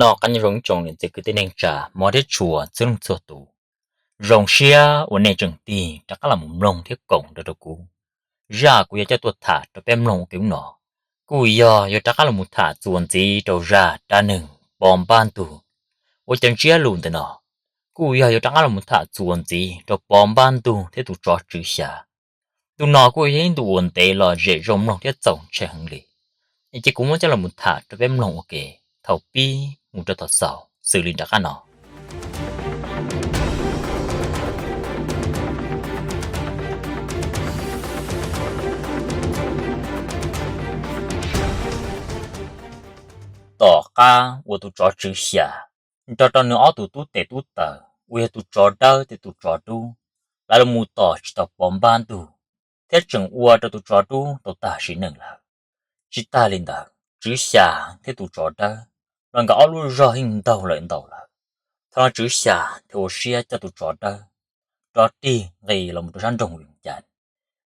Noj qab nyob zoo ib tsoom niam txiv kwv tij neej tsa, hmov thiab tshua txhua leej txhua tus. Zoo siab uas nej tseem tig rov qab los mus mloog thiab koom nrog rau kuv. Zaj kuv yuav coj tuaj tham rau peb mloog ua ke hnub no kuj yog yuav rov qab los mus tham txuas ntxiv rau zaj dab neeg Pov Npab Ntug. Ua cov ntsiab lus ntawm no kuj yog yuav rov qab los mus tham txuas ntxiv rau Pov Npab Ntug thiab tus tsov Tswv Xya. Ntu no kuj yog ib ntu uas ntev los zem zoo mloog thiab txaus ntshai heev li. Ces kuv muab coj los mus tham rau peb mloog ua ke thaum pib mus rau thaum xaus xws li nram qab no. Tom qab uas tus tsov Tswv Xya nrog rau nws ob tug tub tes tub taw uas yog tus tsov dawb thiab tus tsov dub, lawv los mus tom tsis tau Pov Npab Ntug, thiab tseem ua rau tus tsov dub tau tag sim neej lawm. Tsis tag li ntawd, Tswv Xya thiab tus tsov dawb los nkawd ob lub zog yeej ntaug lawm ntau lawm. Thaum no Tswv Xya thiaj ua siab coj tus tsov dawb rov rig nqis los mus rau sab nroog Vias Cas,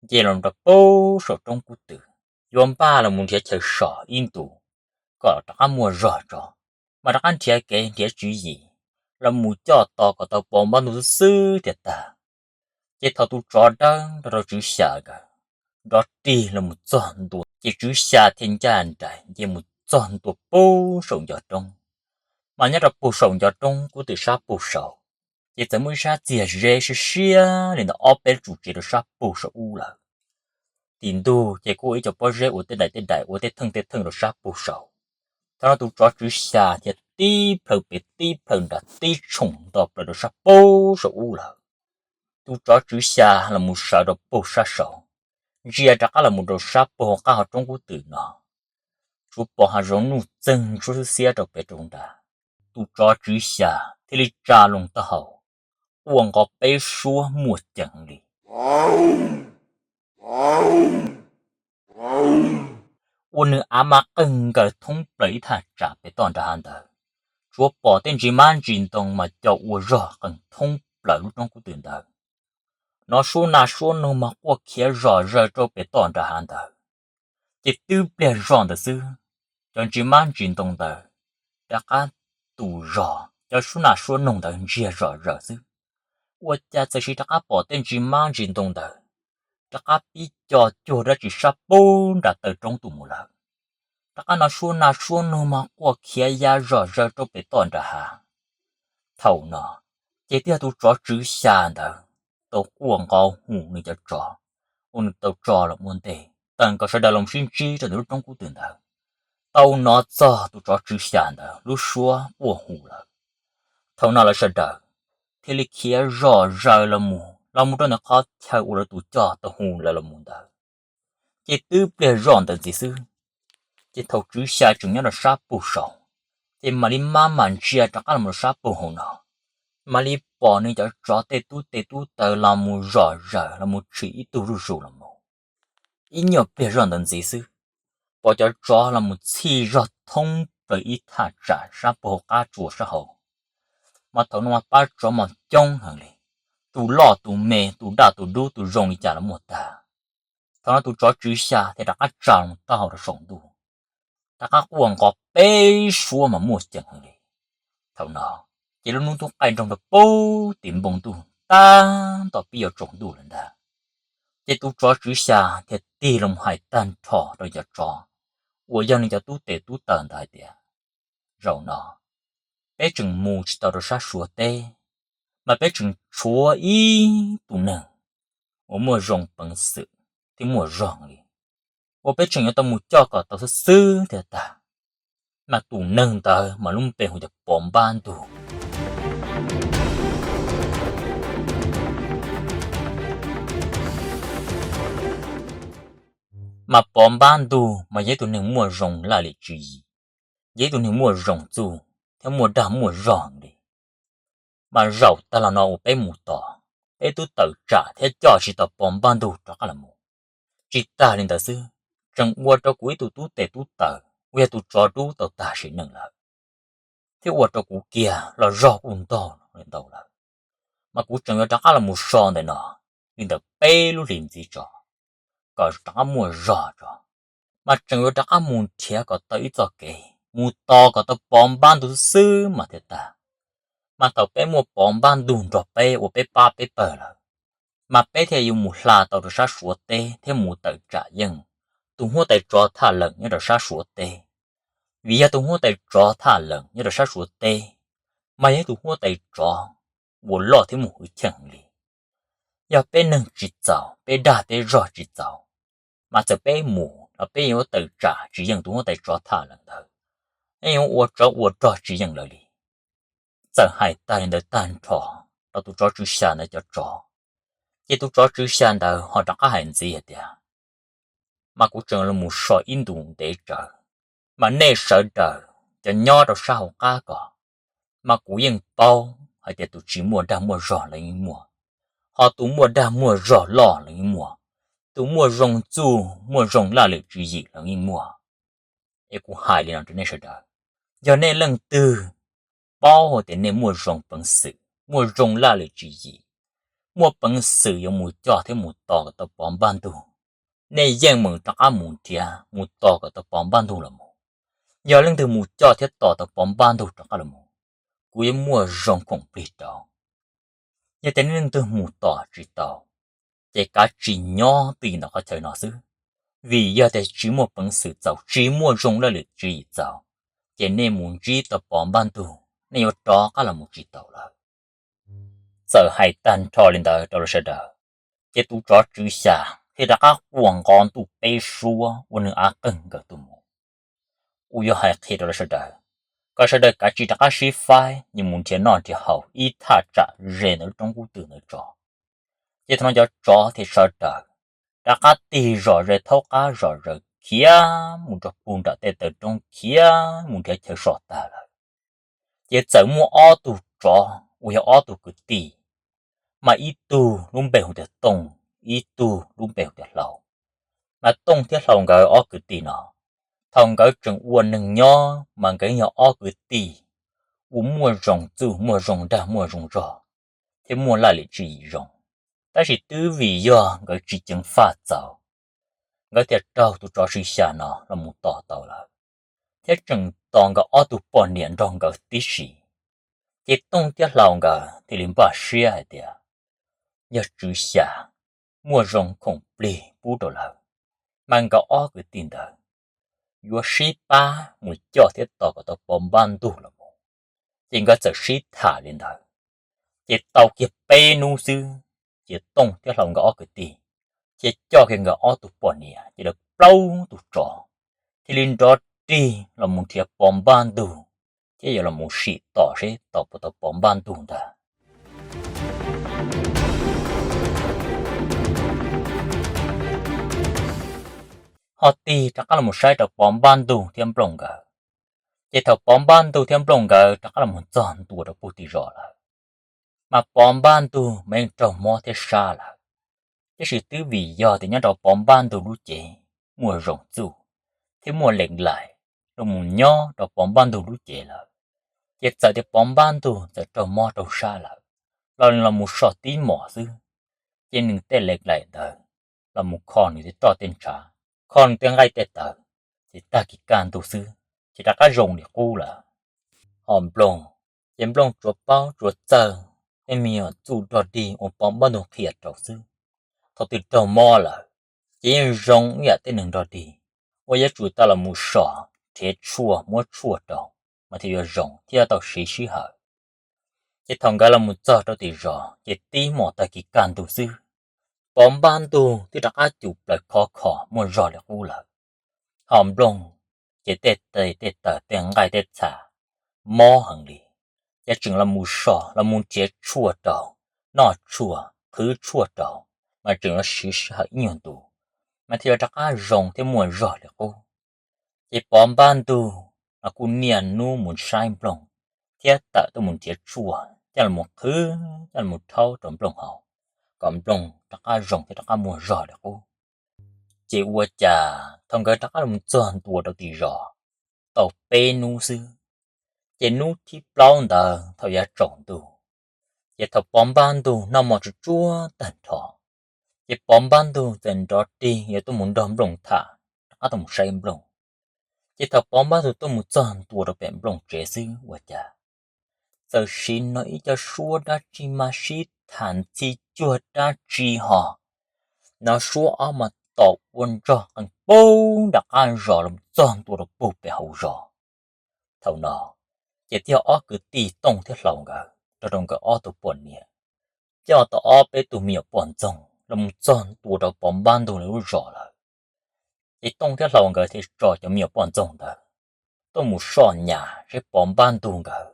nce los rau pem saum roob Kub Twm, yuav npaj los mus nrhiav chaw so ib ntus kom rov qab muaj zog tso, mas rov qab nrhiav kev nrhiav tswv yim los mus coj tos kom tau Pov Npab Ntug xwb xwb thiaj tag. Ces thaum tus tsov dawb nrog rau Tswv Xya nkawd rov rig los mus txog ntua, ces Tswv Xya thiaj ncaj nraim nce mus txog ntua pem saum ncov roob. Mas nyob rau pem saum ncov roob Kub Twm sab pem saud, ces txawm muaj ib sab txiag zeb siab siab li ntawm ob peb tsuv tsev rau sab pem saum ub lawm. Tim ntug ces kuj ua ib co pob zeb ua tej daim tej daim ua tej theej tej theej rau sab pem saud. Thaum no tus tsov Tswv Xya thiaj tib plhaw pem tib plhaw nram tib tshoom nto plaws rau sab pem saum ub lawm. Tus tsov Tswv Xya los mus sawv rau pem sab saud, ntsia rov qab los mus rau sab pem hauv qab hauv roob Kub Twm no, tsuas pom hav zoov nuj txeeg ntsuab xwb xiab rau pem rau nrad. Tus tsov Tswv Xya thiaj li tsa loo taub hau, quaj nqo peb suab muaj ceem li, ua nws av mas qeeg nkaws thoob plaws ib thaj tsam pem toj nram hav ntawd. Tsuas pom tej ntsis mab ntsis ntoo mas co ua zog qeeg thoob plaws lub roob Kub Twm ntawd. Nov suab nag suab noog mas quaj khiav zom zaws rau pem toj nram hav ntawd. Ces twb pliag zog ntawd xwb, cov ntsis mab ntsis ntoo ntawd rov qab tu zog, cov suab nag suab noog ntawd ntsiag zom zaws xwb. Ua cas txawm sis rov qab pom tej ntsis mab ntsis ntoo ntawd rov qab pib co cuag dab tsi sab pem nram taw roob tuaj mus lawm. Rov qab nov suab nag suab noog mas quaj khiav ya zom zaws rau pem toj nram hav. Thaum no, ces twb yog tus tsov Tswv Xya ntawd tau quaj nqo hu nws cov tsov uas nws tau tso los ua ntej, tawm nkaus sawv daws los sib ntsib rau ntawm lub roob Kub Twm ntawd, tau nov txog tus tsov Tswv Xya ntawd lub suab quaj hu lawm. Thaum no lawv sawv daws thiaj li khiav zom zaws los mus, los mus rau ntawm qhov chaw uas lawv tus coj tau hu lawv los mus ntawd. Ces twb pliag zog ntawd ntxiv xwb, ces thaum Tswv Xya tseem nyob rau sab pem saud, ces mam li maj mam ntsia rov qab los rau sab pem hauv no, mam li pom nws cov tsov tej tub tes tub taw los mus zom zaws los mus tshwm ib tug zuj zus los mus. Ib nyuag pliag zog ntawd ntxiv xwb, pom cov tsov los mus txhij zog thoob plaws ib thaj tsam sab pem hauv qab tsua sab hauv. Mas thaum no mas pab tsov mas coob heev li, tus loj tus me, tus daj tus dub, tus zoo li cas los muaj tag. Thaum no tus tsov Tswv Xya thiaj rov qab tsa loo taub hau rau saum ntuj, rov qab quaj nqo peb suab mas muaj ceem heev li. Thaum no, ces lub hnub twb qaij nroog rau pem tim npoo ntuj tab tom pib yuav tsaus ntuj lawm ntag. Ces tus tsov Tswv Xya thiaj tig los hais tag nrho rau cov tsov uas yog nws cov tub tes tub taw ntawd hais tias, zaum no peb tseem mus tsis tau rau sab Suav teb, mas peb tseem tshuav ib tug neeg uas muaj zoo peev xwm thiab muaj zog li, uas peb tseem yuav tau mus coj kom tau xwb xwb thiaj tag. Mas tus neeg ntawd mas lub npe hu tias Pov Npab Ntug. Mas Pov Npab Ntug mas yog ib tug neeg muaj zoo laj lim tswv yim, yog ib tug neeg muaj zoo txuj thiab muaj dag muaj zog li. Mas zaum tag los no uas peb mus tos, peb twb tawm tsam thiab coj tsis tau Pov Npab Ntug rov qab los mus. Tsis tag li ntawd xwb, tseem ua rau kuv ib tug tub tes tub taw uas yog tus tsov dub tau tag sim neej lawm, thiab ua rau kuv kiag los zog kuj ntog ntau lawm. Mas kuv tseem yuav rov qab los mus so ntawm no li ntawm peb lub hlis ntxiv tso, kom rov qab muaj zog tso, mas tseem yuav rov qab mus nrhiav kom tau ib txoj kev mus tos kom tau Pov Npab Ntug xwb mas thiaj tag. Mas thaum peb muaj Pov Npab Ntug nrog peb ua peb pab peb pawg lawm, mas peb thiaj yuav mus hla tau rau sab Suav teb thiab mus tawm tsam yeej tus huab tais tsov Thaj Leem nyob rau sab Suav teb. Vim yog tus huab tais tsov Thaj Leem nyob rau sab Suav teb, mas yog ib tus huab tais tsov uas loj thiab muaj hwj chim li. Yog peb neeg tsis txaus, peb dag peb zog tsis txaus, mas txawm peb mus los peb yuav tawm tsam tsis yeej tus huab tais tsov Thaj Leem ntawd, yuav ua tsov ua rog tsis yeej lawv li. Txawm hais tag li ntawd tag nrho rau tus tsov tswv xya ntawd cov tsov, ces tus tsov tswv xya ntawd ho rov qab hais ntxiv hais tias, mas kuv tseem los mus so ib ntus ntev tsawv, mas nej sawv daws cov nyob rau sab hauv qab ko, mas kuv yeej paub hais tias tus tsis muaj dag muaj zog lawv yeej muaj, ho tus muaj dag muaj zog loj lawv yeej muaj, tus muaj zoo txuj muaj zoo laj lwm tswv yim lawv yeej muaj. Es kuv hais li no rau nej sawv daws, yog nej leej twg paub hais tias nej muaj zoo peev xwm, muaj zoo laj lwm tswv yim, muaj peev xwm yuav mus coj thiab mus tos kom tau Pov Npab Ntug, nej yeej meem rov qab mus nrhiav mus tos kom tau Pov Npab Ntug los mus. Yog leej twg mus coj thiab tos tau Pov Npab Ntug rov qab los mus, kuv yuav muaj zoo khoom plig rau. Yog tias nej leej twg mus tom tsis tau, ces kav tsij nyob twj ywm ntawm qhov chaw no xwb, vim yog tias tsis muaj peev xwm txaus, tsis muaj zoo laj lwm tswv yim txaus, ces nej mus ntsib tau Pov Npab Ntug nej yuav rov qab los mus tsis tau lawm. Txawm hais tag nrho li ntawd rau lawv sawv daws, ces tus tsov tswv xya thiaj rov qab quaj nqo ntuj peb suab ua nws av qeeg nkawd tuaj mus. Kuv yuav hais qhia rau lawv sawv daws, kom sawv daws kav tsij rov qab sib faib nyias mus nrhiav noj nrhiav haus ib thaj tsam ze ntawm lub roob kub twm ntawd tso. Ces thaum no cov tsov thiaj sawv daws rov qab tig zom zaws thaub qab zom zaws khiav mus rau puag nram tej taw roob, khiav mus nrhiav chaw so tag lawm. Ces txawm muaj ob tug tsov uas yog ob tug kwv tij, mas ib tug lub npe hu tias Tooj, ib tug lub npe hu tias Hlau. Mas Tooj thiab Hlau nkawd ob kwv tij no, thaum nkawd tseem ua neeg nyob mas nkawd yog ob kwv tij uas muaj zoo txuj, muaj zoo dag, muaj zoo zog, thiab muaj laj lim tswv yim zoo. Tab sis twb vim yog nkawd tsis ceev faj txaus, nkawd thiaj raug tus tsov tswv xya no los mus tom tau lawm, thiab tseem tos nkawd ob tug poj niam nrog nkawd tib si. Ces Tooj thiab Hlau nkawd thiaj li npaj siab hais tias, yog tswv xya muaj zoo khoom plig pub rau lawv, mas nkawd ob kwv tij ntawd yuav sib pab mus coj thiab tos kom tau Pov Npab Ntug los mus. Ces nkawd txawm sib tham li ntawd, ces tau kiag peb hnub xwb, ces Tooj thiab Hlau nkawd ob kwv tij thiaj coj kiag nkawd ob tug poj niam ces lawv plaub tug tsov thiaj li nrov rig los mus nrhiav Pov Npab Ntug, thiab yuav los mus sim tom seb tau puas tau Pov Npab Ntug ntag. Ho tig rov qab los mus saib rau Pov Npab Ntug thiab Nplooj nkawd. Ces thaum Pov Npab Ntug thiab Nplooj nkawd rov qab los mus txog ntua rau puag tim zos lawm, mas Pov Npab Ntug mas yeej raug mob thiab sab lawm. Tiam sis twb vim yog tias nyob rau Pov Npab Ntug lub cev muaj zoo txuj thiab muaj lees lais los mus nyob rau Pov Npab Ntug lub cev lawm, ces txawm tias Pov Npab Ntug txawm raug mob raug sab lawm, los nws los mus so tib mos xwb, ces nws tej lees lais ntawd los mus kho nws tej roj tej ntshav, kho nws tej nqaij tej taws, ces tag kis kaj ntug xwb ces rov qab zoo li qub lawm. Ho Nplooj, ces Nplooj tsuas paub tsuas txawj tej me nyuam txuj rog dig uas Pov Npab Ntug qhia rau xwb. Thaum twg raug mob lawm, ces yeej zoo ib yam tej neeg rog dig uas yuav tsum tau los mus so, nrhiav tshuaj muab tshuaj rau, mas thiaj yuav zoo thiab tau siv sij hawm. Ces thaum nkawd los mus txog rau tim zos ces tib mos tag kis kaj ntug xwb, Pov Npab Ntug twb rov qab cum plaws khov kho muaj zog li qub lawm. Ho Nplooj, ces tej tes tej taw tej nqaij tej txha mob heev li, ces tseem los mus so los mus nrhiav tshuaj rau, noj tshuaj qhwv tshuaj rau, mas tseem yuav siv sij hawm ib nyuag ntu, mas thiaj yuav rov qab zoo thiab muaj zog li qub. Ces Pov Npab Ntug mas kuj niaj hnub mus saib Nplooj, thiab tawm tuaj mus nrhiav tshuaj coj los qhwv coj los rhaub rau Nplooj haus, kom Nplooj rov qab zoo thiab rov qab muaj zog li qub. Ces ua cas thaum nkawd rov qab los txog ntua rau tim zos tau peb hnub xwb, ces hnub thib plaub ntawd thaum yav tsaus ntuj, ces thaum Pov Npab Ntug noj mov tsuag tsuag tag nrho, ces Pov Npab Ntug txawm nrov rig yuav tuaj mus nrog Nplooj tham, rov qab tuaj mus saib Nplooj. Ces thaum Pov Npab Ntug tuaj mus txog ntua rau pem Nplooj tsev xwb ua cas txawm sim no ib co suab dab tsi mas sib tham ntxhi cuag dab tsi ho, no suab ob mas tom ua nrog qees pub nram qab zos los txog ntua rau pem hauv zos. Thaum no ces thiaj ob kwv tij Tooj thiab Hlau nkawd nrog rau nkawd ob tug poj niam coj tau ob peb tug me nyuam poj ntxoog los mus txog ntua rau Pov Npab Ntug lawv lub zos lawm. Ces Tooj thiab Hlau nkawd thiaj tso cov me nyuam poj ntxoog ntawd tuaj mus soj nyas seb Pov Npab Ntug nkawd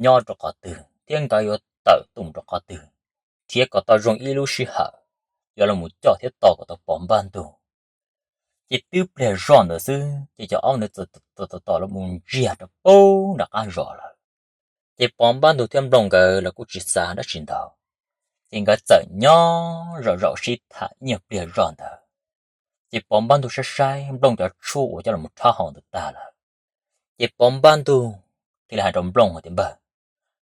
nyob rau qhov twg thiab nkawd yuav tawm tuaj mus rau qhov twg, thiab kom tau zoo ib lub sij hawm yuav los mus coj thiab tos kom tau Pov Npab Ntug. Ces twb pliag zoj ntawd xwb ces cov ob ntawd txawm tos tos los mus ntsiag rau pub nram qab zos lawm. Ces Pov Npab Ntug thiab Nplooj nkawd los kuj tsis xav dab tsi ntau, ces nkawd txawm nyob zaum zaum sib tham ib nyuag pliag zoj ntawd. Ces Pov Npab Ntug saib saib Nplooj cov tshuaj uas coj los mus rhaub haus ntawd tag lawm. Ces Pov Npab Ntug thiaj li hais rau Nplooj tias, Npawg,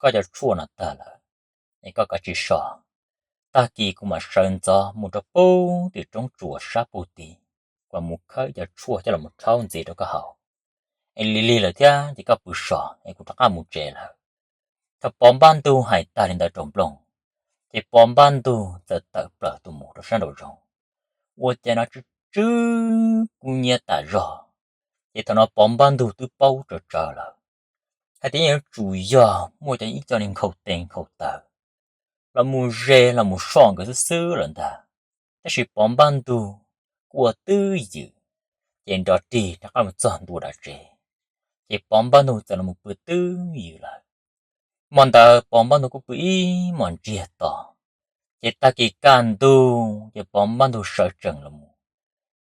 koj cov tshuaj no tag lawm, es koj kav tsij so. Tag kis kuv mam sawv ntxov mus rau pub tim roob tsuas sab pug tid, kuv mus khawb cov tshuaj coj los rhaub ntxiv rau koj haus. Es lig lig lawm thiab ces koj pw so es kuv rov qab mus tsev lawm. Thaum Pov Npab Ntug hais tag li ntawd rau Nplooj, ces Pov Npab Ntug txawm tawm plaws tuaj mus rau sab nraum zoov. Ua cas no tsw tsw kub nyiab tas zog, ces thaum no Pov Npab Ntug twb paub tsawv tsawv lawm hais tias yeej yuav tsum yog muaj cov ib co niag nkhaus tes nkhaus taw los mus ze los mus soj nkawd xwb xwb lawm ntag. Tab sis Pov Npab Ntug kuj ua twj ywm, ces nrov rig rov qab mus txog ntua dav tsev, ces Pov Npab Ntug txawm los mus pw twj ywm lawm. Hmo ntawd Pov Npab Ntug kuj pw ib hmos ntsiag to, ces tag kis kaj ntug ces Pov Npab Ntug sawv tsees los mus,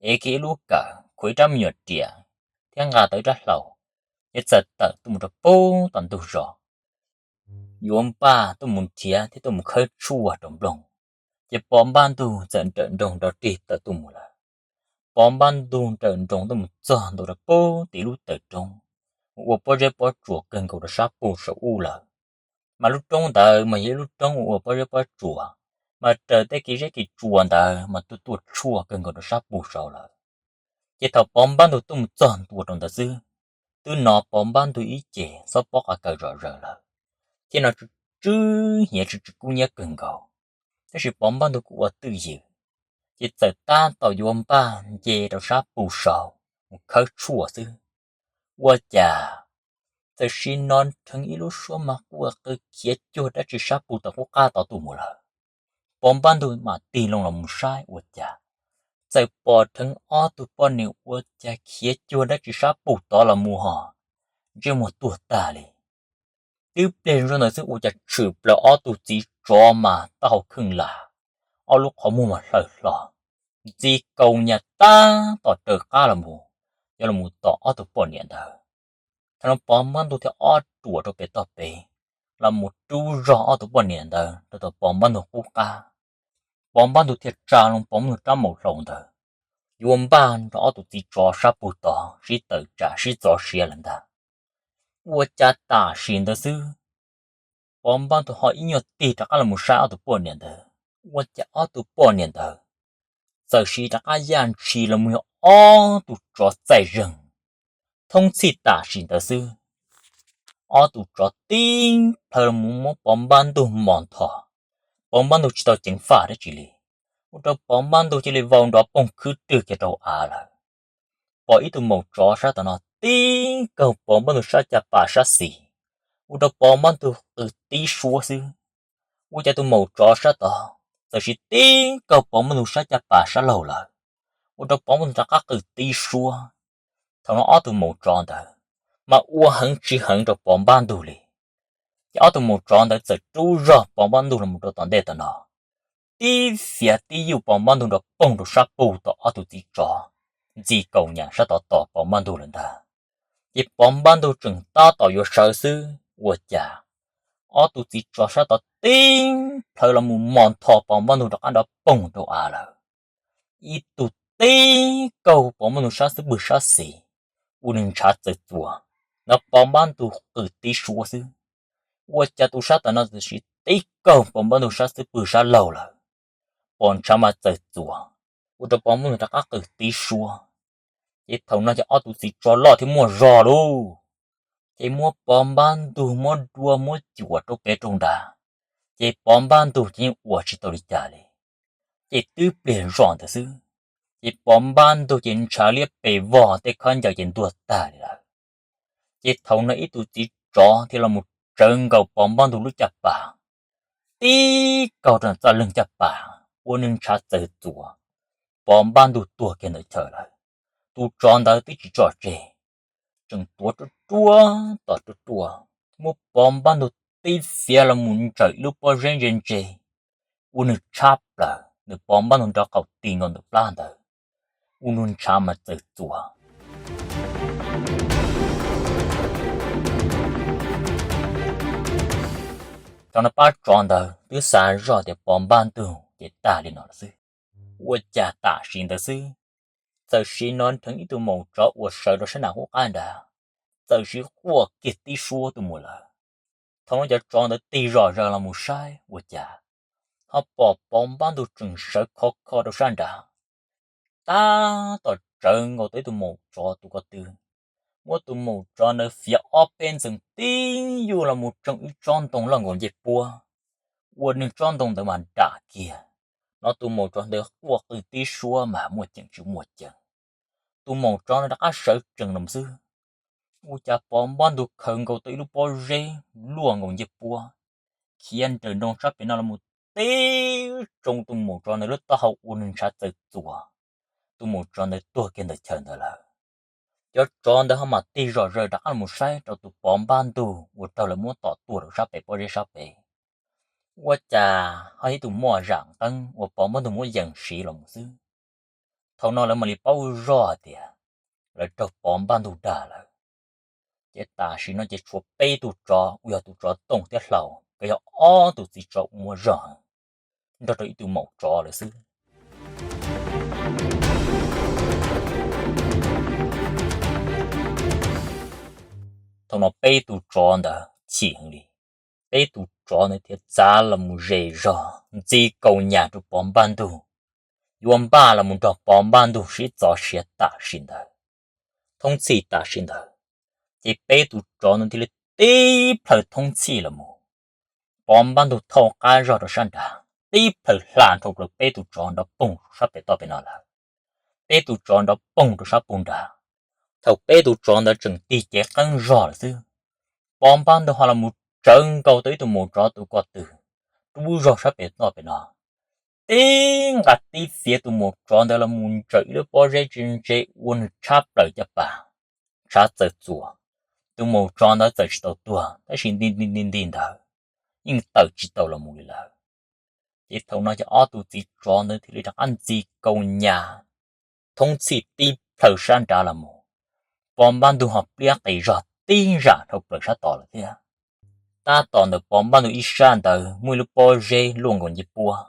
ev kiag ib lub kawm khuam ib rab me nyuam riam thiab nqa tau ib rab hlau, ces txawm tawm tuaj mus rau pub tom ntug zos yuav npaj tuaj mus nrhiav thiab tuaj mus khawb tshuaj rau Nplooj. Ces Pov Npab Ntug txawm nrawm nroos nrov rig tawm tuaj mus lawm. Pov Npab Ntug nrawm nroos tuaj mus txog ntua rau pub tim lub taw roob, mus ua pob zeb pob tsuas kawg nkaus rau sab pug saum ub lawm. Mas lub roob ntawd mas yog ib lub roob ua pob zeb pob tsuas, mas raws tej kev zeb kev tsua ntawd mas tuaj tuaj tshuaj kawg nkaus rau sab pug saud lawm. Ces thaum Pov Npab Ntug tuaj mus txog ntua rau ntawd xwb, twb hnov Pov Npab Ntug ib ce xob pob qa kaws zom zaws lawm, thiab no tsw tsw hniav tsw tsw kub nyiab kawg nkaus. Tab sis Pov Npab Ntug kuj ua twj ywm, ces txawm tab tom yuav npaj nce rau sab pug saud mus khawb tshuaj xwb, ua cas txawm sim no dheev ib lub suab mas quaj qw khiav cuag dab tsi sab pug tom qub qab tod tuaj mus lawm. Pov Npab Ntug mam tig loo los mus saib ua cas txawm pom dheev ob tug poj niam ua cas khiav cuag dab tsi sab pug tod los mus ho, ntsej muag tuag tag li. Twb pliag zoj ntawd xwb ua cas tshwm plaws ob tug txiv tsov mas taub hau kheej lam, ob lub qhov muag mas hlaws hlo, ntxi kaus nyas tab tom raws qab los mus, yuav los mus tom ob tug poj niam ntawd. Thaum no Pov Npab Ntug thiab ob ruam rau pem toj pem, los mus rub zog ob tug poj niam ntawd rau tom Pov Npab Ntug qub qab. Pov Npab Ntug thiaj tsa loo Pov Npab Ntug rab maum hlau ntawd, yuav npaj nrog ob tug txiv tsov sab pug tod sib tawm tsam sib txov siav lawm ntag. Ua cas tam sim ntawd xwb, Pov Npab Ntug ho ib nyuag tig rov qab los mus saib ob tug poj niam ntawd, ua cas ob tug poj niam ntawd txawm sim rov qab yaj ntshis los mus yog ob tug tsov txaij zeeg. Thoob txhij tam sim ntawd xwb, ob tug tsov tib plhaw los mus muab Pov Npab Ntug mos ntho. Pov Npab Ntug tsis tau ceev faj dab tsi li, ua rau Pov Npab Ntug cia li vau nrov poog khwb rwg kiag rau av lawm. Pom ib tug maum tsov sab tom no tib kaug Pov Npab Ntug sab caj pas sab xis, ua rau Pov Npab Ntug qw tib suab xwb. Ua cas tus maum tsov sab tod txawm sim tib kaug Pov Npab Ntug sab caj pas sab laug lawm, ua rau Pov Npab Ntug rov qab qw tib suab. Thaum no ob tug maum tsov ntawd mas ua heev tsis heev rau Pov Npab Ntug li. Ces ob tug maum tsov ntawd txawm rub zog Pov Npab Ntug los rau tom ntej tom no, tib fiav tib yuj Pov Npab Ntug nrov poog rau sab pug tom ob tug txiv tsov ntxi kaus nyas sab tod tos Pov Npab Ntug lawm ntag. Ces Pov Npab Ntug tseem tab tom yuav sawv xwb ua cas ob tug txiv tsov sab tod tib plhaw los mus mos ntho Pov Npab Ntug rov qab nrov poog rau av lawm. Ib tug tib kaug Pov Npab Ntug sab xub pwg sab xis, ua nws ntshav txawm txuas, no Pov Npab Ntug qw tib suab xwb. Ua cas tus sab tom no txawm sim tib kaug Pov Npab Ntug sab xub pwg sab laug lawm, pos ntshav mas txawm txuas, ua rau Pov Npab Ntug rov qab qw tib suab. Ces thaum no ces ob tug txiv tsov loj thiab muaj zog lauj, ces muab Pov Npab Ntug muab dua muab cuam rau pem rau nrad, ces Pov Npab Ntug ces yeej ua tsis tau li cas li. Ces twb pliag zog ntawd xwb, ces Pov Npab Ntug ces ntshav liab pes vog tej khaub ncaws ces ntuag tag li lawm. Ces thaum no ib tug txiv tsov thiaj los mus tsawv nkaus Pov Npab Ntug lub caj pas, tib kaug rau txoj leeg caj pas ua nws ntshav txawm txuas, Pov Npab Ntug tuag kiag ntawm chaw lawm. Tus tsov ntawd twb tsis tso tseg, tseem tuav ruaj ruaj tom ruaj ruaj, muab Pov Npab Ntug tib fiav los mus ntsawm ib lub pob zeb ntse ntse, ua nws tshab plaws, nws Pov Npab Ntug nrov qaum tis nkaus ntawm plab ntawd, ua nws ntshav mas txawm txuas. Thaum no pab tsov ntawd twb xav zoj tias Pov Npab Ntug ces tag li no lawm xwb. Ua cas tam sim ntawd xwb, txawm sim no dheev ib tug maum tsov uas sawv rau sab nram qub qab nrad, txawm sim quaj kiag tib suab tuaj mus lawm. Thaum no cov tsov ntawd tig zom zaws los mus saib ua cas ho pom Pov Npab Ntug tseem sawv khov kho rau sab nrad, tab tom tsawv nkaus tau ib tug maum tsov tus ko tw, muab tus maum tsov ntawd fiav ob peb ntxees tib yuj los mus tsoo ib tsob ntoo loj nkaus ncej puab, ua nws tsob ntoo ntawd mas nram kiag. No tus maum tsov ntawd quaj qw tib suab mas muaj ceem tsis muaj ceem. Tus maum tsov no rov qab sawv tsees los xwb, ua cas Pov Npab Ntug khaws nkaus tau ib lub pob zeb luaj nkaus ncej puab, khiav nrawm nroos sab pem no los mus tib tsoo tus maum tsov ntawd lub taub hau ua nws ntshav txawm txuas, tus maum tsov ntawd tuag kiag ntawm chaw ntawd lawm. Cov tsov ntawd ho mam tig zom zaws rov qab los saib rau tus Pov Npab Ntug uas raug lawv muab tom tuag rau sab pem pob zeb sab pem. Ua cas ho ib tug moj zam qeeb uas Pov Npab Ntug muab yees siv los mus xwb. Thaum no lawv mam li paub zoj tias lawv raug Pov Npab Ntug dag lawm. Ces tam sim no ces tshuav peb tug tsov uas yog tus tsov tooj thiab hlau, nkawd yog ob tug txiv tsov uas muaj zog nrog rau ib tug maum tsov lawm xwb. Thaum no peb tug tsov ntawd chim heev li, peb tug tsov ntawd thiaj txav los mus zes zog ntxi kaus nyas rau Pov Npab Ntug, yuav npaj los mus nrog Pov Npab Ntug sib txov siav tam sim ntawd. Thoob txhij tam sim ntawd, ces peb tug tsov ntawd thiaj li tib plhaw thoob txhij los mus. Pov Npab Ntug thauj qab zog rau sab nrad, tib plhaw hla nrhau plaws peb tug tsov nrov poog sab pem toj pem no lawm. Peb tug tsov nrov poog rau sab pug nrad. Thaum peb tug tsov ntawd tseem tig cev qeeb zog lawm xwb, Pov Npab Ntug ho los mus tsawv nkaus tau ib tug maum tsov tus ko tw rub zog sab pem toj pem no, tib nqa tib fiav tus maum tsov ntawd los mus ntsawm ib lub pob zeb ntse ntse ua nws tshab plaws caj pas, ntshav txawm txuas. Tus maum tsov ntawd txawm tsis tau tuag tab sis nti nti nti nti ntawd yeej tawm tsis tau los mus li lawm. Ces thaum no ces ob tug txiv tsov ntawd thiaj li rov qab ntxi kaus nyas thoob txhij tib plhaw sab nrad los mus. Pov Npab Ntug ho pliab qis zog tib zam dhau plaws sab tod lawm thiab. Tab tom ntawm Pov Npab Ntug ib sab ntawd muaj ib lub pob zeb luaj nkaus ncej puab.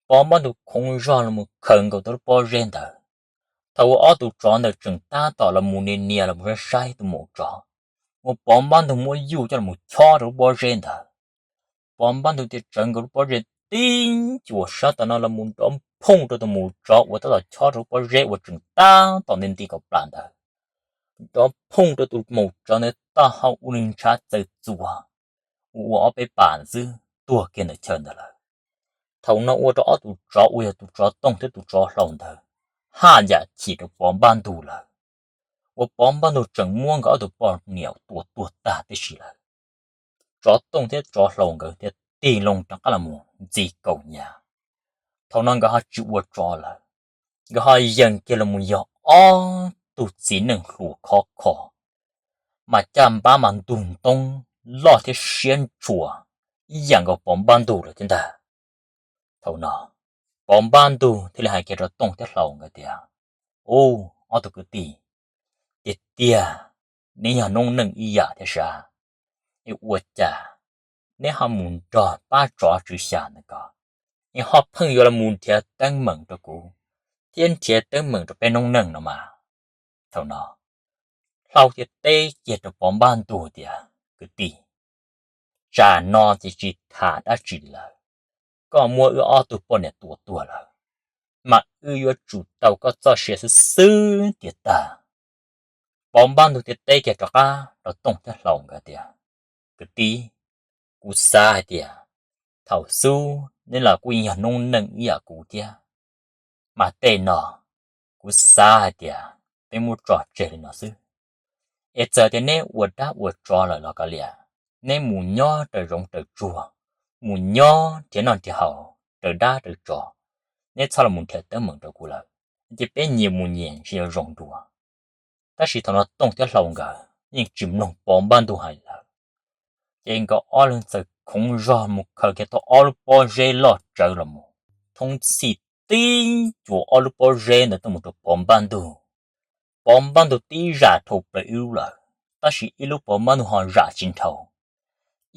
Pov Npab Ntug khoov zog los mus khaws nkaus tau lub pob zeb ntawd. Thaum uas ob tug tsov ntawd tseem tab tom los mus nias nias los mus saib saib tus maum tsov uas Pov Npab Ntug muab yuj coj los mus chob rau lub pob zeb ntawd, Pov Npab Ntug thiaj tsawv nkaus lub pob zeb tib cuam sab tom no los mus nrov phooj rau tus maum tsov uas tab tom chob rau lub pob zeb uas tseem tab tom nti nti kaus plas ntawd. Nrov phooj rau tus maum tsov ntawd taub hau ua nws ntshav txawm txuas, ua ua ob peb pas xwb tuag kiag ntawm chaw ntawd lawm. Thaum no ua rau ob tug tsov uas yog tus tsov tooj thiab tus tsov hlau ntawd haj yam chim rau Pov Npab Ntug lawm, uas Pov Npab Ntug tseem muab nkawd ob tug poj niam tua tuag tag tib si lawm. Tsov tooj thiab tsov hlau nkawd thiaj tig loo rov qab los mus ntxi kaus nyas. Thaum no nkawd ho tsis ua tsov lawm, nkawd ho yees kiag los mus yog ob tug txiv neej hluas khov kho, mas caj npab mas ntug ntoob loj thiab siab ntshua ib yam nkaus Pov Npab Ntug lawm thiab ntag. Thaum no, Pov Npab Ntug thiaj li hais kiag rau tooj thiab hlau nkawd tias, Ub, ob tug kwv tij, tiag tiag neb yog noob neej ib yam thiab sas, es ua cas neb ho mus nrog pab tsov tswv xya ntawd ko, es ho pheej yuav los mus nrhiav teeb meem rau kuv thiab nrhiav teeb meem rau peb noob neej no mas? Thaum no, hlau thiaj teb kiag rau Pov Npab Ntug tias, Kwv tij, tsam no ces tsis tham dab tsi li lawm. Koj muab wb ob tug poj niam tua tuag lawm, mas wb yuav tsum tau koj txoj sia xwb xwb tiag tag. Pov Npaj Ntug thiaj teb kiag rov qab rau Tooj thiab Hlau nkawd tias, Kwv tij, kuv xav hais tias thaum xub neb los kuj yeej yog noob neej ib yam kuv thiab, mas tej no kuv xav hais tias peb muab tso tseg li no xwb. Es txawm tias neb ua dab ua tsov lawm los kav liam, neb mus nyob raws zoov raws tsuag, mus nyob nrhiav noj nrhiav haus raws dab raws tsov, neb txhob los mus nrhiav teeb meem rau kuv lawm, ces peb nyias mus nyias ntshe yuav zoo dua. Tab sis thaum no Tooj thiab Hlau nkawd yeej tsis mloog Pov Npaj Ntug hais lawm, ces nkawd ob leeg txawm khoov zog mus khaws kiag tau ob lub pob zeb loj tsawv los mus, thoob txhij tib cuam ob lub pob zeb ntawd tuaj mus rau Pov Npaj Ntug. Pov Npaj Ntug tib zam dhau plaws ib lub lawm, tab sis ib lub Pov Npaj Ntug ho zam tsis dhau.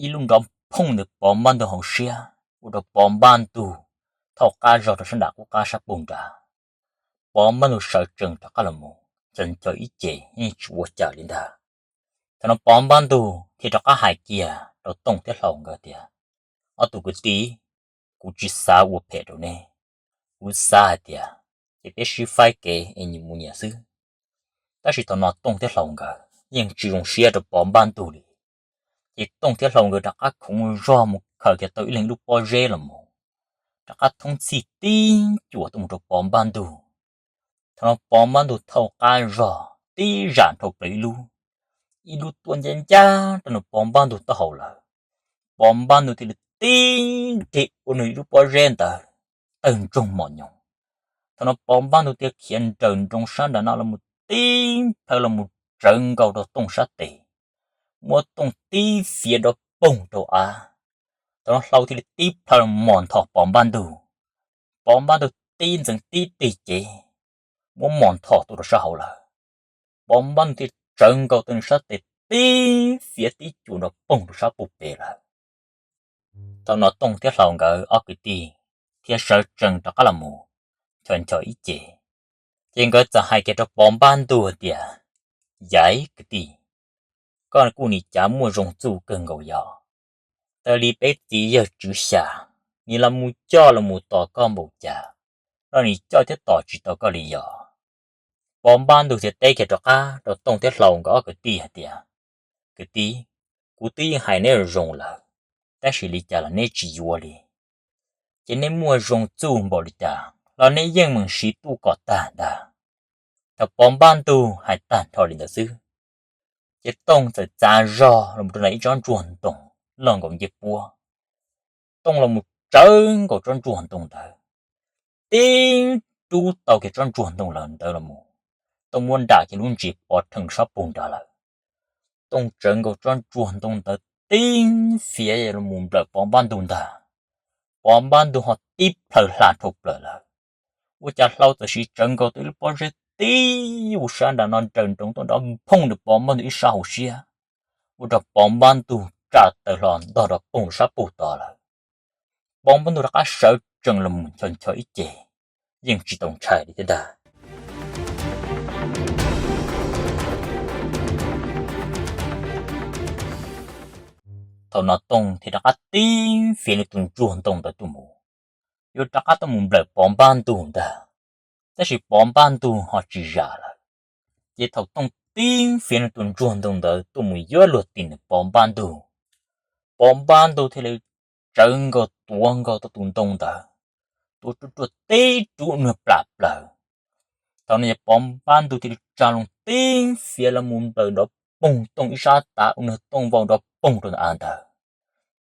Ib lub nrov phooj ntawm Pov Npaj Ntug hauv siab, ua rau Pov Npaj Ntug thauj qab zog rau sab nram qub qab sab pug nrad. Pov Npaj Ntug sawv tsees rov qab los mus, ncho ncho ib ce yeej tsis ua cas li ntag. Thaum no Pov Npaj Ntug thiaj rov qab hais kiag rau Tooj thiab Hlau nkawd tias, Ob tug kwv tij, kuv tsis xav ua phem rau neb, kuv xav hais tias ces peb sib faib kev es nyias mus nyias xwb. Tab sis thaum no Tooj thiab Hlau nkawd yeej tsis zoo siab rau Pov Npaj Ntug li, ces Tooj thiab Hlau nkawd rov qab khoov zog mus khaws kiag tau ib leeg lub pob zeb los mus, rov qab thoob txhij tib cuam tuaj mus rau Pov Npaj Ntug. Thaum no Pov Npaj Ntug thauj qab zog tib zam dhau plaws ib lub, ib lub tuaj ncaj ncaj rau nws Pov Npaj Ntug taub hau lawm. Pov Npaj Ntug thiaj li tib nrig ua nws ib lub pob zeb ntawd tawg ntsoog mos nyoos. Thaum no Pov Npaj Ntug thiaj khiav nraws nroo sab nram no los mus tib plhaw los mus tsawv nkaus rau Tooj sab tes, muab Tooj tib fiav nrov poog rau av. Thaum no Hlau thiaj li tib plhaw los mos nthos Pov Npaj Ntug. Pov Npaj Ntug tib ntxeev tib tig cev, muab mos nthos tuaj rau sab hauv lawm. Pov Npaj Ntug thiaj tsawv nkaus tau nws sab tes tib fiav tib cuam nrov poog rau sab pug pem lawm. Thaum no Tooj thiab Hlau nkawd ob kwv tij thiaj sawv tsees rov qab los mus ncho ncho ib ce, ces nkawd txawm hais kiag rau Pov Npaj Ntug tias, Yaiv kwv tij, koj kuj nim cav muaj zoo txuj kawg nkaus yog, tas li peb txiv yawg Tswv Xya nim los mus coj los mus tos koj npaum cas, los nim coj thiab tos tsis tau koj li yog? Pov Npaj Ntug thiaj teb kiag rov qab rau Tooj thiab Hlau nkawd ob kwv tij hais tias, Kwv tij, kuv twb yeej hais neb zoo lawm, tab sis li cas los neb tsis yuav li. Ces neb muaj zoo txuj npaum li cas los neb yeej meem siv tuaj kom tag ntag. Thaum Pov Npaj Ntug hais tag nrho li ntawd xwb, ces Tooj txawm txav zog los rau ntawm ib tsob ntsuag ntoo loj nkaus ncej puab. Tooj los mus tsawv nkaus tsob ntsuag ntoo ntawd, tib rub tau kiag tsob ntsuag ntoo lawm ntawd los mus, Tooj muab nram kiag lub ntsis pov rhees sab pug nrad lawm. Tooj tsawv nkaus tsob ntsuag ntoo ntawd tib fiav los mus nplawm Pov Npaj Ntug ntag. Pov Npaj Ntug ho tib plhaw hla dhau plaws lawm. Ua cas Hlau txawm siv tsawv nkaus tau ib lub pob zeb tib ua sab nram no nraws nroos tuaj nrov phooj rau Pov Npaj Ntug ib sab hauv siab, ua rau Pov Npaj Ntug tsa taw hlo ntog rau poog rau sab pug tod lawm. Pov Npaj Ntug rov qab sawv tsees los mus ncho ncho ib ce, yeej tsis tau ntshai li thiab ntag. Thaum no Tooj thiaj rov qab tib fiav nws tus ntsuag ntoo ntawd tuaj mus, yuav rov qab tuaj mus nplawm Pov Npaj Ntug ntag. Tab sis Pov Npaj Ntug ho tsis zam lawm. Ces thaum Tooj tib fiav nws tus ntsuag ntoo ntawd tuaj mus yuav luag tim nws Pov Npaj Ntug, Pov Npaj Ntug thiaj li tsawv nkaus tuav nkaus tau tus ntoo ntawd, tuav ruaj ruaj tib rub nws plam plaws. Thaum no yog Pov Npaj Ntug thiaj li tsa loo tib fiav los mus nplawm nrov poog Tooj ib sab tav ua nws Tooj vau nrov poog rau ntawm av ntawd.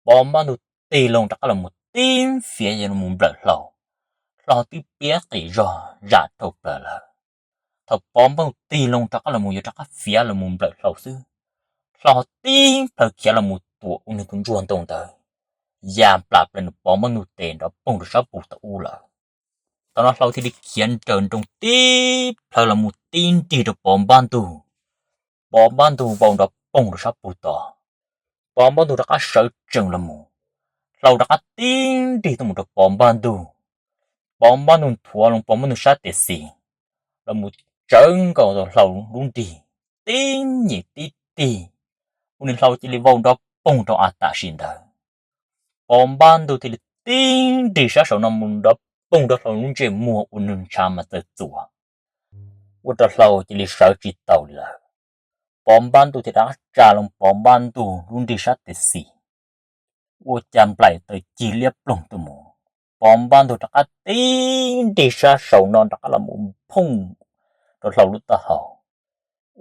Pov Npaj Ntug tig loo rov qab los mus tib fiav yuav los mus nplawm Hlau. Hlau twb piab qis zog zam dhau plaws lawm. Thaum Pov Npaj Ntug tig loo rov qab los mus yuav rov qab fiav los mus nplawm Hlau xwb, Hlau tib plhaw khiav los mus tuam ua nws tus ntsuag ntoo ntawd, ya plam plaws nws Pov Npaj Ntug tes nrov poog rau sab pug tod ub lawm. Thaum no Hlau thiaj li khiav nraws nroos tib plhaw los mus tib nrig rau Pov Npaj Ntug. Pov Npaj Ntug vau nrov poog rau sab pug tod. Pov Npaj Ntug rov qab sawv tsees los mus, Hlau rov qab tib nrig tuaj mus rau Pov Npaj Ntug. Pov Npaj Ntug nthuav loo Pov Npaj Ntug sab tes xis los mus tsawv nkaus tau Hlau lub nrig, tib nyem tib tig, ua nws Hlau cia li vau nrov poog rau av tam sim ntawd. Pov Npaj Ntug thiaj li tib nrig sab saum no mus nrov poog rau Hlau lub ntsej muag ua nws ntshav mas txawm txuas, ua rau Hlau cia li sawv tsis taus li lawm. Pov Npab Ntug thiaj rov qab tsa loo Pov Npab Ntug lub nrig sab tes xis, ua cas nplaim taws cig liab ploog tuaj mus. Pov Npab Ntug rov qab tib nrig sab saum no rov qab los mus phooj rau Hlau lub taub hau,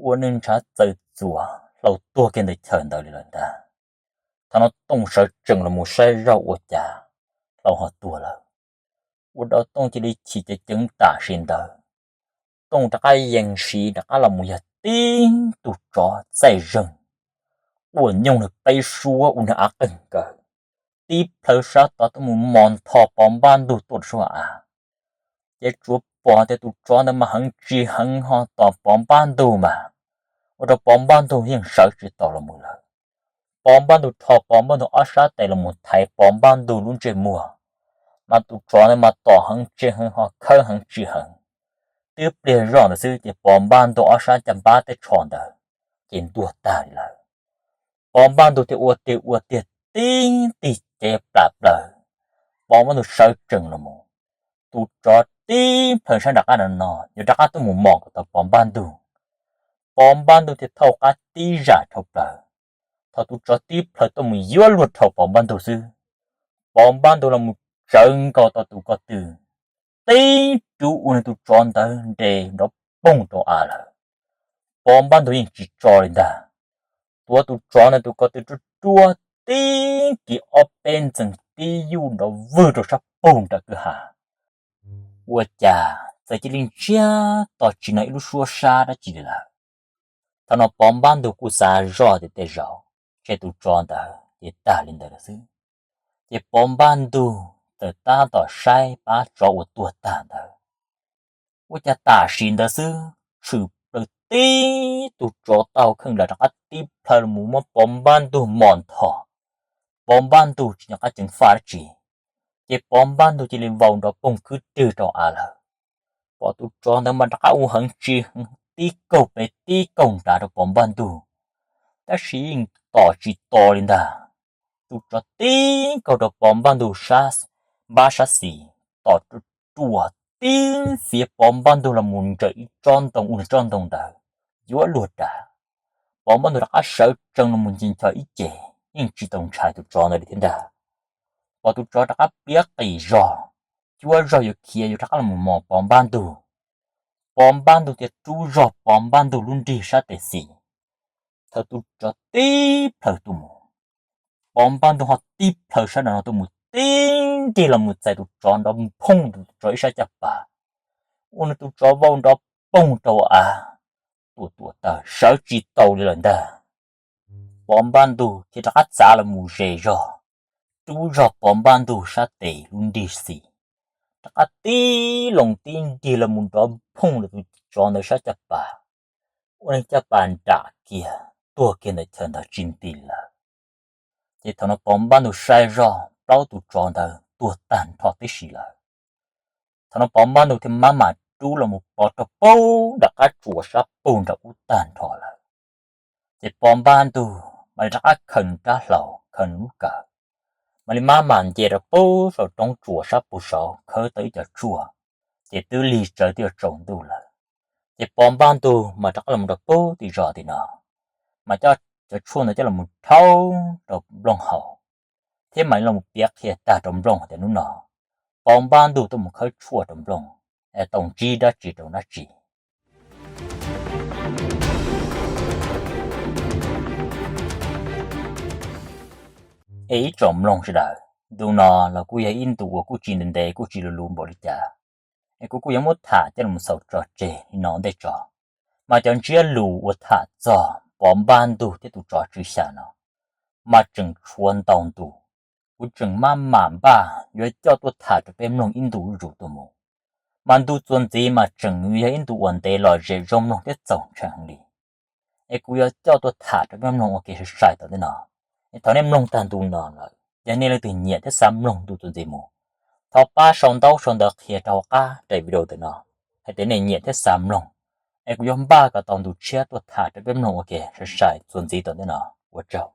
ua nws ntshav txawm txuas, Hlau tuag kiag ntawm chaw ntawd li lawm ntag. Thaum no Tooj sawv tsees los mus saib zoj ua cas Hlau ho tuag lawm. Ua rau Tooj cia li chim ceev ceev tam sim ntawd. Tooj rov qab yees siv rov qab los mus yog tib tug tsov txaij zeeg, ua nyooj nws peb suab ua nws av qeeg kawg, tib plhaw sab tod tuaj mus mos ntho Pov Npab Ntug tuaj rau saum av. Ces tsuas pom tias tus tsov ntawd mas heev tsis heev ho tos Pov Npab Ntug mas, ua rau Pov Npab Ntug yeej sawv tsis taus los mus lawm. Pov Npab Ntug rho Pov Npab Ntug ob sab tes los mus thaiv Pov Npab Ntug lub ntsej muag, mas tus tsov ntawd mas tom heev tsis heev ho khawb heev tsis heev. Twb pliag zoj ntawd xwb ces Pov Npab Ntug ob sab caj npab tej tsho ntawd ces ntuag tag li lawm. Pov Npab Ntug thiaj ua tiag ua tiag tib tig cev plam plaws, Pov Npab Ntug sawv tsees los mus. Tus tsov tib plhaw sab nram qab no no yuav rov qab tuaj mus mos kom tau Pov Npab Ntug. Pov Npab Ntug thiaj thauj qab tib zam dhau plaws. Thaum tus tsov tib plhaw tuaj mus yuav luag dhau Pov Npab Ntug xwb, Pov Npab Ntug los mus tsawv nkaus tau tus ko tw, tib rub ua nws tus tsov ntawd nres nrov poog rau av lawm. Pov Npab Ntug yeej tsis tso li ntag, tuav tus tsov ntawd tus ko tw ruaj ruaj tib kis ob peb ntxees tib yuj nrov vwg rau sab pug nram kwj ha. Ua cas txawm cia li ntsiag to tsis hnov ib lub suab sab dab tsi li lawm. Thaum no Pov Npab Ntug kuj xav zoj tias tej zaum ntshe tus tsov ntawd ces tag li ntawd lawm xwb. Ces Pov Npab Ntug txawm tab tom saib pab tsov uas tuag tag ntawd. Ua cas tam sim ntawd xwb, tshwm plaws tib tug tsov taub hau kheej las rov qab tib plhaw los mus muab Pov Npab Ntug mos ntho. Pov Npab Ntug tsis nco qab ceev faj dab tsi, ces Pov Npab Ntug cia li vau nrov poog khwb rwg rau av lawm. Pom tus tsov ntawd mas rov qab ua heev tsis heev, tib kaug pem tib kaug nrad rau Pov Npab Ntug, tab sis yeej tom tsis to li ntag. Tus tsov tib kaug rau Pov Npab Ntug sab npab sab xis, tom ruaj ruaj tib fiav Pov Npab Ntug los mus ntsawm ib tsob ntoo ua nws tsob ntoo ntawd yuav luag ras. Pov Npab Ntug rov qab sawv tsees los mus ncig ncho ib ce, yeej tsis tau ntshai tus tsov ntawd li thiab ntag. Pom tus tsov rov qab piav qis zog, cuab zog yuav khiav yuav rov qab los mus mos Pov Npab Ntug. Pov Npab Ntug thiaj rub zog Pov Npab Ntug lub nrig sab tes xis. Thaum tus tsov tib plhaw tuaj mus, Pov Npab Ntug ho tib plhaw sab nraum no tuaj mus tib nrig los mus txais tus tsov nrov phooj tus tsov ib sab caj pas, ua nws tus tsov vau nrov poog rau av, tuam tuam taw sawv tsis tau li lawm ntag. Pov Npab Ntug thiaj rov qab txav los mus ze zog, rub zog Pov Npab Ntug sab tes lub nrig xis, rov qab tib loo tib nrig los mus nrov phooj rau tus tsov ntawd sab caj pas, ua nws caj pas nram kiag, tuag kiag ntawm chaw ntawd tsis nti lawm. Ces thaum no Pov Npab Ntug saib zog plaub tus tsov ntawd tuag tag nrho tib si lawm. Thaum no Pov Npab Ntug thiaj maj mam rub los mus pov rau puag nram qab tsuas sab pug nram ub tag nrho lawm. Ces Pov Npab Ntug mam li rov qab khaws nws rab hlau khaws nws lub kawm, mam li maj mam nce rau puag saum roob tsuas sab pug saud khawb tau ib co tshuaj, ces twb lig tsawv twb yuav tsaus ntuj lawm. Ces Pov Npab Ntug mam rov qab los rau puag tim zos tim no, mas coj cov tshuaj ntawd coj los rhaub rau Nplooj haus, thiab mam li los piav qhia tag rau Nplooj tias hnub no Pov Npab Ntug tuaj mus khawb tshuaj rau Nplooj, es tau ntsib dab tsi rau dab tsi. Es ib tsoom mloog sawv daws, ntu no los kuj yog ib ntu uas kuj tsis ntev ntev kuj tsis luv luv npaum li cas, es kuv kuj yuav muab tham coj los xaus tso tseg li no ua ntej tso. Mas cov ntsiab lus uas tham txog Pov Npab Ntug thiab tus tsov tswv xya no mas tseem tshuav ntau ntu, kuv tseem maj mam npaj yuav coj tuaj tham rau peb mloog ib ntu zuj zus tuaj mus. Mas ntu txuas ntxiv mas tseem yog ib ntu uas ntev lom zem zoo mloog thiab txaus ntshai heev li, es kuv yuav coj tuaj tham rau peb mloog ua ke sai sai tom ntej no. Es thaum nej mloog tag ntu no lawm, yog nej leej twg nyiam thiab xav mloog ntu txuas ntxiv mus, thov pab sau ntaub sau ntawv qhia rau hauv qab daim video ntawm no hais tias nej nyiam thiab xav mloog, es kuv yuav npaj kom tau ntu tshiab tuaj tham rau peb mloog ua ke sai sai txuas ntxiv tom ntej no. Ua tsaug.